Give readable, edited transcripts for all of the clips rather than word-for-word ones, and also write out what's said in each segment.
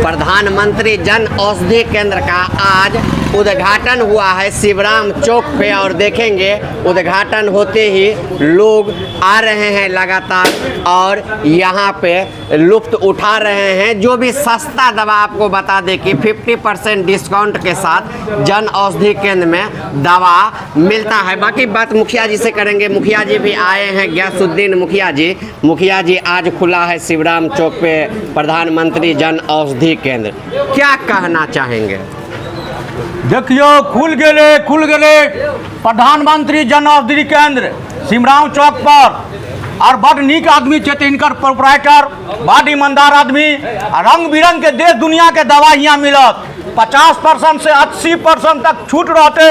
प्रधानमंत्री जन औषधि केंद्र का आज उद्घाटन हुआ है शिवराम चौक पे और देखेंगे उद्घाटन होते ही लोग आ रहे हैं लगातार और यहाँ पे लुत्फ उठा रहे हैं। जो भी सस्ता दवा, आपको बता दें कि 50% डिस्काउंट के साथ जन औषधि केंद्र में दवा मिलता है। बाकी बात मुखिया जी से करेंगे। मुखिया जी भी आए हैं, गयासुद्दीन मुखिया जी। मुखिया जी, आज खुला है शिवराम चौक पे प्रधानमंत्री जन औषधि केंद्र, क्या कहना चाहेंगे? देखियौ, खुल गेलै, खुल गेलै प्रधानमंत्री जन औषधि केंद्र सिमराव चौक पर। और बड नीक आदमी छथि हिनकर प्रोपराइटर, बड ईमानदार आदमी। आ रंग बिरंग के देश दुनिया के दवा हियाँ मिलत। 50% से 80% तक छूट रहते।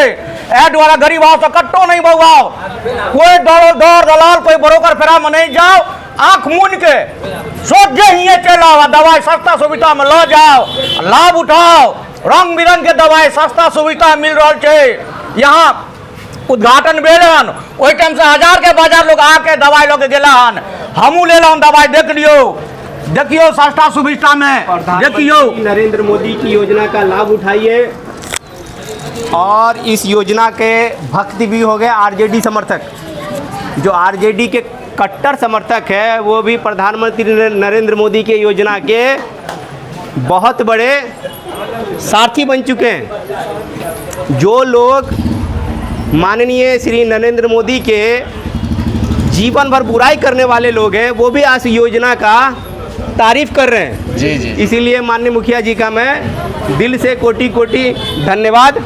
एहि दुआरे गरीब आओ तऽ कतहु नहीं बौआओ। कोई दर दर दलाल, कोई ब्रोकर फेरा में नहीं जाओ। आंख मून के सोझे हिये चलि आउ आ दवाई सस्ता सुविधा में लऽ जाओ, लाभ उठाओ। रंग बिरंग के दवाई सस्ता सुविधा मिल रहल छै। यहाँ उद्घाटन भेल हन, ओहि टाइम से हजार के बाजार लोग आके दवाई लऽ के गेला हन। हमहूँ लेलहुँ दवाई। देख लियौ, देखियौ, सस्ता सुविधा में देखियौ। प्रधानमंत्री नरेंद्र मोदी की योजना का लाभ उठाइए और इस योजना के भक्त भी हो गए आरजेडी समर्थक। जो आरजेडी के कट्टर समर्थक है, वो भी प्रधानमंत्री नरेंद्र मोदी के योजना के बहुत बड़े सारथी बन चुके हैं। जो लोग माननीय श्री नरेंद्र मोदी के जीवन भर बुराई करने वाले लोग हैं, वो भी आज योजना का तारीफ कर रहे हैं। जी जी इसीलिए माननीय मुखिया जी का मैं दिल से कोटि कोटि धन्यवाद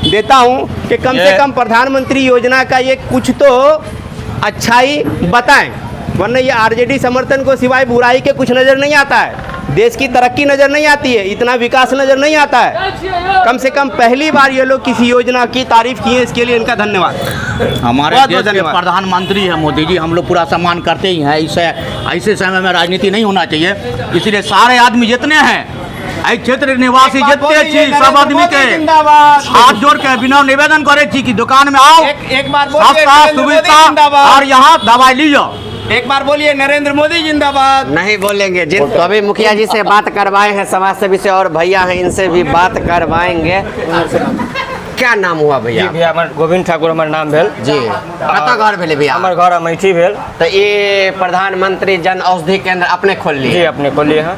देता हूं कि कम से कम प्रधानमंत्री योजना का ये कुछ तो अच्छाई बताएं, वरना ये आरजेडी समर्थन को सिवाय बुराई के कुछ नज़र नहीं आता है। देश की तरक्की नज़र नहीं आती है, इतना विकास नज़र नहीं आता है। कम से कम पहली बार ये लोग किसी योजना की तारीफ किए, इसके लिए इनका धन्यवाद। हमारे बहुत देश बहुत के धन्यवाद। प्रधानमंत्री है मोदी जी, हम लोग पूरा सम्मान करते ही हैं। इसे ऐसे समय में राजनीति नहीं होना चाहिए। इसलिए सारे आदमी जितने हैं, एहि क्षेत्र निवासी जते छी, सब आदमी के हाथ जोड़ के बिना निवेदन करे छी कि दुकान में आओ, एक एक बार बोलिए, सस्ता नरेंद्र मोदी सुविधा जिंदाबाद। और यहाँ दवाई लीजिए। एक बार बोलिए, नरेंद्र मोदी जिंदाबाद। नहीं बोलेंगे जिन। तो अभी मुखिया जी से बात करवाए हैं समाज सेवी से और भैया हैं, इनसे भी बात करवाएंगे। क्या नाम हुआ भैया? जी भैया, हमर गोविंद ठाकुर हमर नाम भेल। जी, कतऽ घर भेलै भैया? हमर घर अमेठी भेल। तऽ ई प्रधानमंत्री जन औषधि केंद्र अपने खोललियै? जी, अपने खोललियै हँ।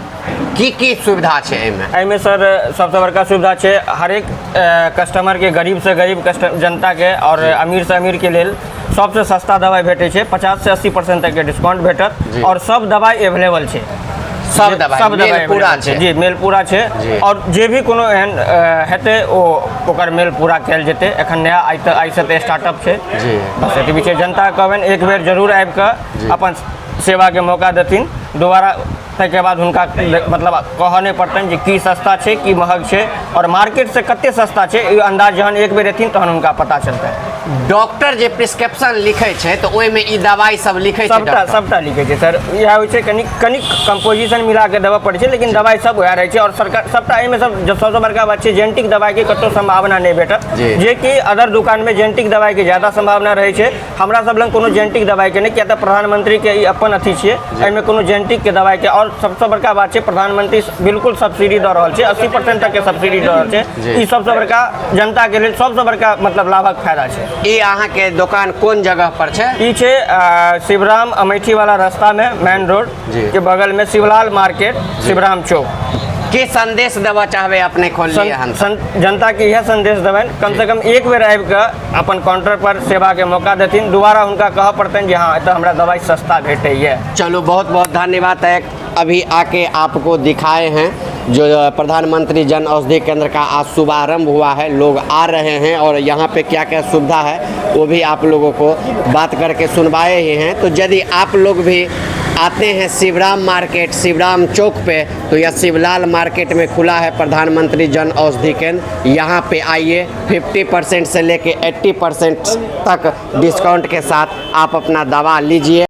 की की सुविधा छै एहिमे? एहिमे सर, सबसँ बड़का सुविधा छै हरेक कस्टमरके, गरीबसँ गरीब कस्ट जनताके आओर अमीरसँ अमीरके लेल सबसँ सस्ता दवाइ भेटै छै। 50 से 80% तकके डिस्काउंट भेटत आओर सब दवाइ एवेलेबल छै। सब दवाइ, सब मेल दवाइ पूरा available छै। जी, मेल पूरा छै। आओर जे भी कोनो एहन हेतै, ओ ओकर मेल पूरा कयल जेतै। एखन नया आइ तऽ आइसँ तऽ स्टार्टअप छै। बस एतबी छै। जनता कहबनि, एक बेर जरूर आबि कऽ अपन सेवाके मौका देथिन दोबारा। ताहिके बाद हुनका मतलब कहऽ नहि पड़तनि जे की सस्ता छै, की महग छै आओर मार्केटसँ कते सस्ता छै। ई अन्दाज जहन एक बेर एथिन, तहन हुनका पता चलतनि। डॉक्टर जे प्रिस्क्रिप्शन लिखै छै, तऽ ओहिमे ई दवाइ सब लिखै छै सबटा? डॉक्टर? सबटा लिखै छै सर। इएह होइ छै, कनि कनि कंपोजिशन मिला के देबऽ पड़ै छै, लेकिन दवाइ सब वएह रहै छै। आओर सरकार सबटा एहिमे सब सबसँ बड़का बात छै, जेनेटिक दवाइके कतहु सम्भावना नहि भेटत। जे कि अदर दुकानमे जेनेटिक दवाइके ज्यादा सम्भावना रहै छै। हमरा सब लग कोनो जेनेटिक दवाइके नहि, किया तऽ प्रधानमंत्रीके ई अपन अथी छियै। एहिमे कोनो जेनेटिकके दवाइके। आओर सबसँ बड़का बात छै, प्रधानमंत्री बिल्कुल सब्सिडी दऽ रहल छै। 80% तकके सब्सिडी दऽ रहल छै। ई सबसँ बड़का जनताके लेल सबसँ बड़का मतलब लाभक फायदा छै। ई अहाँके दोकान कोन जगह पर छै? ई छै शिवराम अमेठी वाला रास्ता में, मेन रोड के बगल में, शिवलाल मार्केट, शिवराम चौक। की संदेश देबऽ चाहबै अपने खोललियै हन? जनता के इएह संदेश देबनि, कम से कम एक बेर आबि कऽ अपन काउंटर पर सेवाके मौका देथिन। दोबारा हुनका कहऽ पड़तनि जे हँ, एतऽ हमरा दवाइ सस्ता भेटैए। चलो, बहुत बहुत धन्यवाद है। अभी आके आपको दिखाए हैं जो प्रधानमंत्री जन औषधि केंद्र का आज शुभारंभ हुआ है। लोग आ रहे हैं और यहाँ पे क्या क्या सुविधा है, वो भी आप लोगों को बात करके सुनवाए ही हैं। तो यदि आप लोग भी आते हैं शिवराम मार्केट, शिवराम चौक पे, तो यह शिवलाल मार्केट में खुला है प्रधानमंत्री जन औषधि केंद्र। यहाँ पे आइए, 50% से लेके 80% तक डिस्काउंट के साथ आप अपना दवा लीजिए।